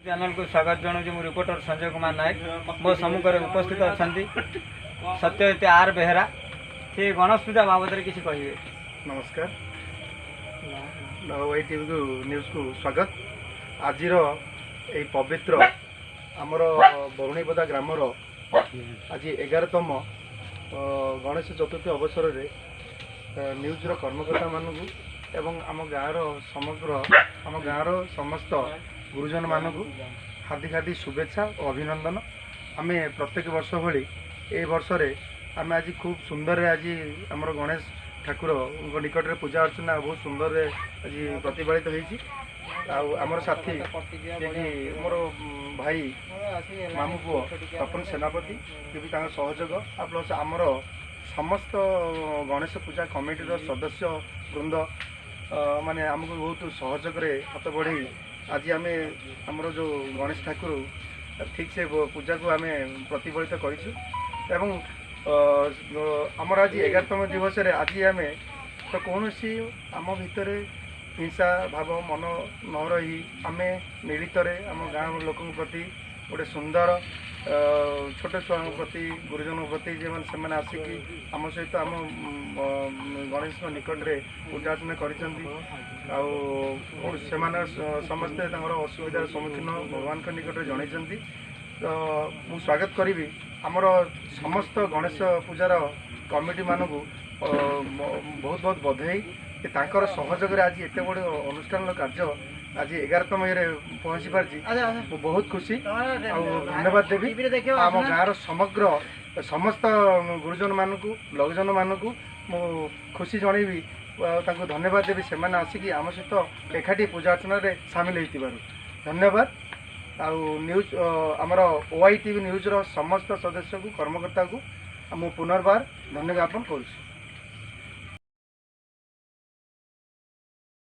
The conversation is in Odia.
ଚ୍ୟାନେଲକୁ ସ୍ୱାଗତ ଜଣାଉଛି। ମୁଁ ରିପୋର୍ଟର ସଞ୍ଜୟ କୁମାର ନାୟକ। ମୋ ସମ୍ମୁଖରେ ଉପସ୍ଥିତ ଅଛନ୍ତି ସତ୍ୟଜିତ ଆର୍ ବେହେରା। ସେ ଗଣେଶ ପୂଜା ବାବଦରେ କିଛି କହିବେ। ନମସ୍କାର, ୱାଇ ଟିଭିକୁ ନ୍ୟୁଜ୍କୁ ସ୍ୱାଗତ। ଆଜିର ଏଇ ପବିତ୍ର ଆମର ବରୁଣୀପଦା ଗ୍ରାମର ଆଜି 11ତମ ଗଣେଶ ଚତୁର୍ଥୀ ଅବସରରେ ନ୍ୟୁଜ୍ର କର୍ମକର୍ତ୍ତାମାନଙ୍କୁ ଏବଂ ଆମ ଗାଁର ସମଗ୍ର ଆମ ଗାଁର ସମସ୍ତ ଗୁରୁଜନମାନଙ୍କୁ ହାର୍ଦ୍ଦିକ ହାର୍ଦ୍ଦିକ ଶୁଭେଚ୍ଛା ଓ ଅଭିନନ୍ଦନ। ଆମେ ପ୍ରତ୍ୟେକ ବର୍ଷ ଭଳି ଏ ବର୍ଷରେ ଆମେ ଆଜି ଖୁବ୍ ସୁନ୍ଦରରେ ଆଜି ଆମର ଗଣେଶ ଠାକୁରଙ୍କ ନିକଟରେ ପୂଜା ଅର୍ଚ୍ଚନା ବହୁତ ସୁନ୍ଦରରେ ଆଜି ପ୍ରତିଫଳିତ ହେଇଛି। ଆଉ ଆମର ସାଥୀ ଯିଏକି ମୋର ଭାଇ ମାମୁଁ ପୁଅ ତପନ ସେନାପତି ବି ତାଙ୍କ ସହଯୋଗ ଆଉ ପ୍ଲସ୍ ଆମର ସମସ୍ତ ଗଣେଶ ପୂଜା କମିଟିର ସଦସ୍ୟ ବୃନ୍ଦ ମାନେ ଆମକୁ ବହୁତ ସହଯୋଗରେ ହାତ ବଢ଼େଇ ଆଜି ଆମେ ଆମର ଯେଉଁ ଗଣେଶ ଠାକୁର ଠିକ୍ ସେ ପୂଜାକୁ ଆମେ ପ୍ରତିଫଳିତ କରିଛୁ। ଏବଂ ଆମର ଆଜି 11ତମ ଦିବସରେ ଆଜି ଆମେ ତ କୌଣସି ଆମ ଭିତରେ ହିଂସା ଭାବ ମନ ନ ରହି ଆମେ ମିଳିତରେ ଆମ ଗାଁ ଲୋକଙ୍କ ପ୍ରତି ଗୋଟେ ସୁନ୍ଦର ଛୋଟ ଛୁଆଙ୍କ ପ୍ରତି, ଗୁରୁଜନଙ୍କ ପ୍ରତି ଯେଉଁମାନେ ସେମାନେ ଆସିକି ଆମ ସହିତ ଆମ ଗଣେଶଙ୍କ ନିକଟରେ ପୂଜା ଅର୍ଚ୍ଚନା କରିଛନ୍ତି ଆଉ ସେମାନେ ସମସ୍ତେ ତାଙ୍କର ଅସୁବିଧାର ସମ୍ମୁଖୀନ ଭଗବାନଙ୍କ ନିକଟରେ ଜଣାଇଛନ୍ତି। ତ ମୁଁ ସ୍ୱାଗତ କରିବି ଆମର ସମସ୍ତ ଗଣେଶ ପୂଜାର କମିଟିମାନଙ୍କୁ ବହୁତ ବହୁତ ବଧେଇ ଯେ ତାଙ୍କର ସହଯୋଗରେ ଆଜି ଏତେ ବଡ଼ ଅନୁଷ୍ଠାନର କାର୍ଯ୍ୟ ଆଜି 11ତମ ଇଏରେ ପହଞ୍ଚି ପାରିଛି। ମୁଁ ବହୁତ ଖୁସି ଆଉ ଧନ୍ୟବାଦ ଦେବି ଆମ ଗାଁର ସମଗ୍ର ସମସ୍ତ ଗୁରୁଜନମାନଙ୍କୁ, ଲଘୁଜନମାନଙ୍କୁ। ମୁଁ ଖୁସି ଜଣେଇବି ଆଉ ତାଙ୍କୁ ଧନ୍ୟବାଦ ଦେବି ସେମାନେ ଆସିକି ଆମ ସହିତ ଏକାଠି ପୂଜା ଅର୍ଚ୍ଚନାରେ ସାମିଲ ହେଇଥିବାରୁ ଧନ୍ୟବାଦ। ଆଉ ନ୍ୟୁଜ୍ ଆମର ଓ I TV ନ୍ୟୁଜ୍ର ସମସ୍ତ ସଦସ୍ୟକୁ, କର୍ମକର୍ତ୍ତାକୁ ମୁଁ ପୁନର୍ବାର ଧନ୍ୟବାଦ ଜ୍ଞାପନ କରୁଛି।